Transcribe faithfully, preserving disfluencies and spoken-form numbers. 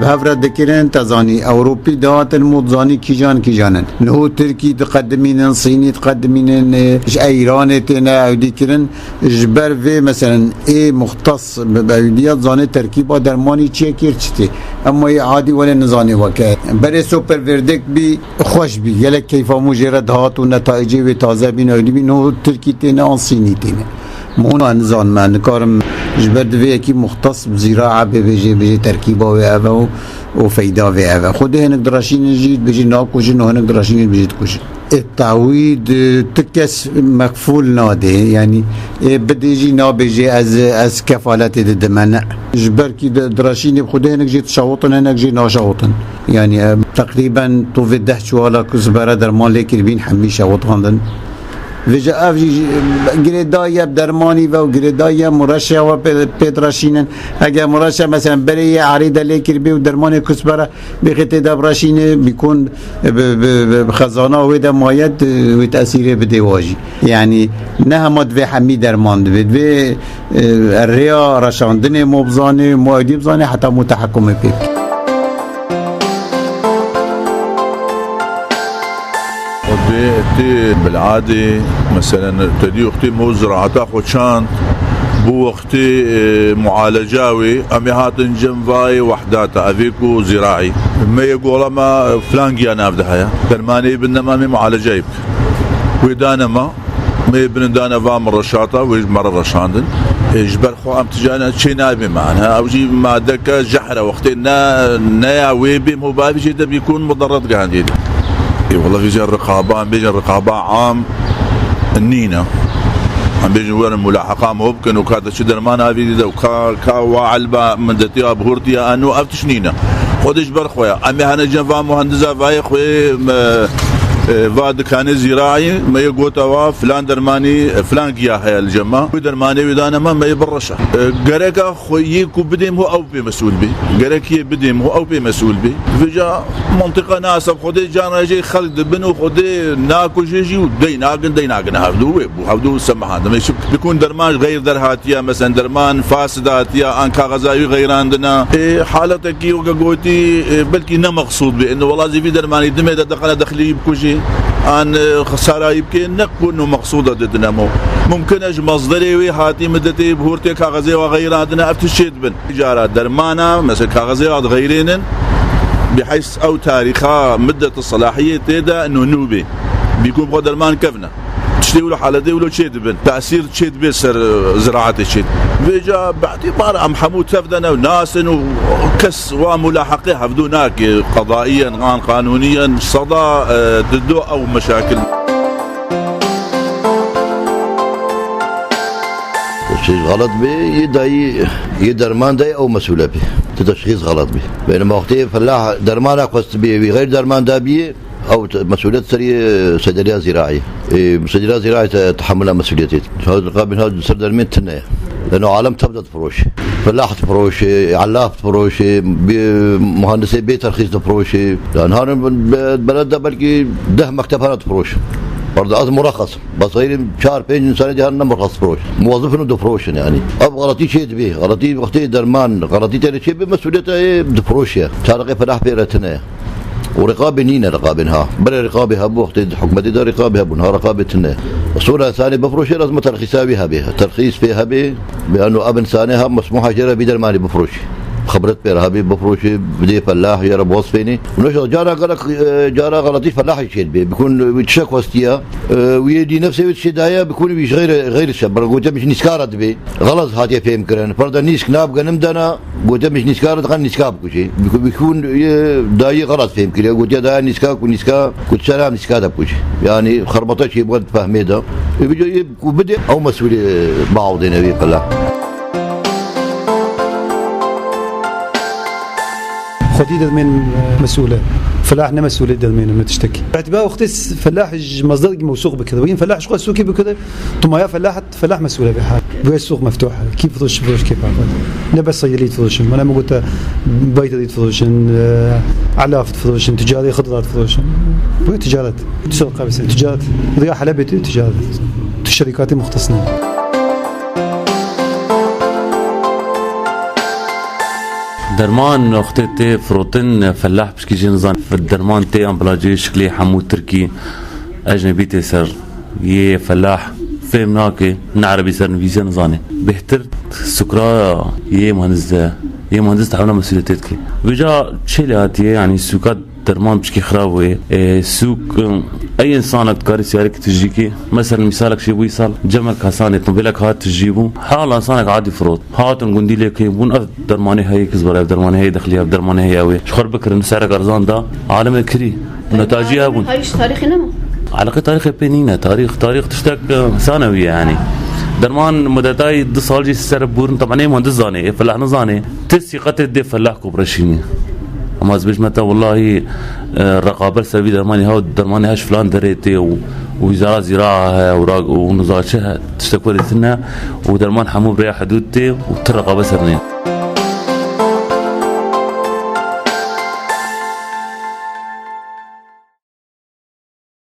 Hev re dikirin, te zanî, Ewropî dihatin û dizanî kîjan kîjan in. Niho Tirkî diqedimînin, Sînî diqedimînin, e, ji Eyranê têne ew dî kirin. Ji ber vê, meselen, ê muxtes bi, bi ewdiya dizanê terkîba dermanî çi ye kir çi tê. Ema ê adî wele nizanê weke. Berê Sopervêrdek bî, xweş bî. Gelek keyfa min jê re dihat û netayicê wê taze bîn, ew dibîn û Tirkî têne an Sînî têne. Min hûna nizanim, ez nikarim ji ber di vê yekî muxtes bi zîraa bê bêjê, bêjê terkîba wê ev e û, û feyda vê ev e. Xwedê hinek direşînin jî dibêjê nakujin û hinek direşînin dibêjê dikujin. Ê tawîd, e, tu kes mekfûl nade, yanî, ê bidê jî nabêjê ez, ez kefaletê didime, ne. Ji ber kî di, direşînê bi Xwedê hinek jê dişewitin, hinek jê naşewitin. Yanî, em, teqrîben tovê deh çuwala ku ji bera derman lê kiribîn, hemî şewitandin. Vêca ev jî, jî, girêdayî ye bi dermanî ve û girêdayî ye mureşeya we pê, pê direşînin. Eger mureşe, meselen, berê yê erê de lê kiribî û dermanê ku ji bera bêxê tê de bireşînê, bîkon bi, bi, bi, bi xezana wê de maye, wê tesîrê bidê wa jî. Yanî ne hema divê hemî derman divê. Divê, e, rêya reşandinê mo bizanê, mo ewdî bizanê, heta mo tehekumê pê bike. Xwedê tê bil'adê, meselen, te dî wextê mo ziraata xwe çand, bû wextê, e, mualeca wê, em ê hatin cem vayê wehdata, evê ku ziraî. Me yê gola me filan giya nav de heye. Dermanê bin nema me mualecayê bike. Wê dane me, me yê binin dane va me reşata, wê ji me re reşandin. E, ji ber xwe em tijane çê nabê me. Ew jî madeke jehre wextê ne, ne ya wê bê, mo bavê jê de bîkun mudarret gihandê de. E, wela vêca riqaba, em bêjin riqaba am nîne. Em bêjin werin mulaheqa mo bikin û ka te çi derman avî dide û ka, ka wa elba min detiya bihurtiya eno ev tişt nîne. Xwedê ji ber xwe ya. Em ê hene cem va muhendiza vayê xwe, me, e, va dikanê zîraî, me yê gota wa filan dermanî, e, filan giya heye li cem me. Wê dermanê wê dane me, me yê bireşe. E, gereka xwe yê ku bidêm ho ew pê mesûl bê. Gerek yê bidêm ho ew pê mesûl bê. Vêca mantiqa nas e, Xwedê can re jê xelk dibin û Xwedê nakuje jî û dey nakin, dey nakin hevdû wê bû. Hevdû semahan. Demê çi bikun derman ji xeyr derhatiye, meselen derman fasid hatiye, an kaxeza wî xeyrandina. Ê, haletekî weke gotî, ê, belkî ne mexsûd bê. Ino wela zî vî dermanî dimê de deqene dexlî bikujî, an, ê, xesarayî bikê, ne ku no mexsûda didine mo. Mumkin e ji mezderê wê hatî midetê bihurtê kaxezê wa xeyrandine, ev tişt çê dibin. Cara dermana, mesela kaxezê wa dixeyrênin, bi heys ew tarîxa middet selahiyê tê de no nû bê. Bîkû bi xwe derman kevne. Tiştê wilo haletê wilo çê dibin. Tesîr çê dibe ser, e, ziraetê çê. Vêca bi îtîbar em hemû tev de ne û nasin û kes wa mulaheqê hevdû nake qedaiyen an qanûniyen seda, e, dido ew meşakil. Teşhîs xelet bê, yê dayî, yê derman dayî ew mesûl e bê. Ti teşhîs xelet bê. Beynema wextê felah dermana xwest bê, wî xeyr derman da biyê, Ew te-, mesûliyet serî, e, seydeliya zîraî. E, seydeliya zîraî te-, tehemula mesûliyetê. Ha, riqabên ha ser dermên tune ye. Leno alem tev de difiroşe. Felah difiroşe, elaf difiroşe, bi muhandisê bê terxîs difiroşe. Yani, harin be-, beled de belkî deh mekteb hene difiroşe. Orada az muraxas. Bas xeyrî çar pênc insanê dî harin ne muraxas difiroşe. Muwazifin û difiroşin yani. Ev xeletî çê dibê. Xeletî wextê derman, xeletî têne çê bi mesûliyeta yê difiroşe. Çareqê felah pê re tune ye. Û riqabê nîne riqabên ha. Berê riqabê hebû wextê di hikûmetê de riqabê hebûn. Ha riqabê tune. Sora insanê bifroşê lazim terxîsa wî hebê. Terxîs pê hebê. Bi eno ev insanê ha mesmûha jê re vî dermanî bifroşê. Xibret pê re hebê bifroşê. Bidê felah jê re bozfênê. Û neşe cara gerek, e, cara xeletî felahê çê dibê. Bikun wî tişek westiya. E, wî yê dî nefsê wî tişê daye bikun wî ji xeyr, xeyr şe. Bira gote min ji nîska re dibê. Xelet hatiye fêm kirin. Perda nîsk nav genim dana. Gote min ji nîska re dixan nîska bikujê. Bikûn, bikûn, e, dayî xelet fêm kiriye. Gotiye daya nîska ku nîska, ku tu çaram nîska de bikujê. Yani xerbata çê bû fehmê de. E, vîdeo yê ku bidê, ew mesûlê bawdêne wê pela. Xwedî dedmên, e, mesûl e. Felah ne mesûlê dedmên min tiştek. Îtiba wextê s-, felah ji mezder mewsûq bikire. Wîn felah ji xwe sûkî bikire. Tumaya felah Felah mesûl e vê hal. Bu suq meftuh. Kî firoş, firoş kê pa xwe. Ne bes seyilî firoşin. Mana min gote baytedî firoşin, e, elaf firoşin, ticarê xidrat firoşin. Bu ticaret. Tu ser qabise ticaret. Riya Helebê tu ticaret. Tu şerikatê muxtesine. Derman wextê tê firotin, felah pişkî jê nizan. Derman tê ambalajê şiklê hemû tirkî, ecnebî tê ser. Yê felah fêm nake, ne erebî ser nivîse nizane. Bêhtir sukra yê muhendis de, yê muhendis de hewna mesûliyetê dike. Vêca çê lê hatiye, yanî sûka derman pişkî xirab wê. E, sûk, e, ey insanek dikarî siyarek tijî ki, mesela misalek jê bû îsal, cemek Hasanê, tubêlek hat tijî bû. Hala insanek adî firot. Hatin gundî lê kêm bûn, ev dermanê heye, kizbara ev dermanê heye, dexlî ev dermanê heye wê. Ji xwe bikirin, serek erzan da, aleme kirî. Netajî hebûn. Hayır, tarîxê ne mi? Eleqê tarîxê pê nîne. Tarîx, tarîx tiştek, e, sanewî ye, yanî. Derman mudetayî du sal jî ser burin, tebanê muhendis zanê, ê felah nizanê. Ti sîqetê dê felah ku bireşînî. Ama ez bêjme te, wellahî, e, reqabet ser vî dermanî ha, dermanê ha ji filan derê tê û, û wîzara zîraa heye û ra-, û nizaçe he, tiştek werê tune û derman hemû bi rêya hidûd tê û ti reqabet ser nê.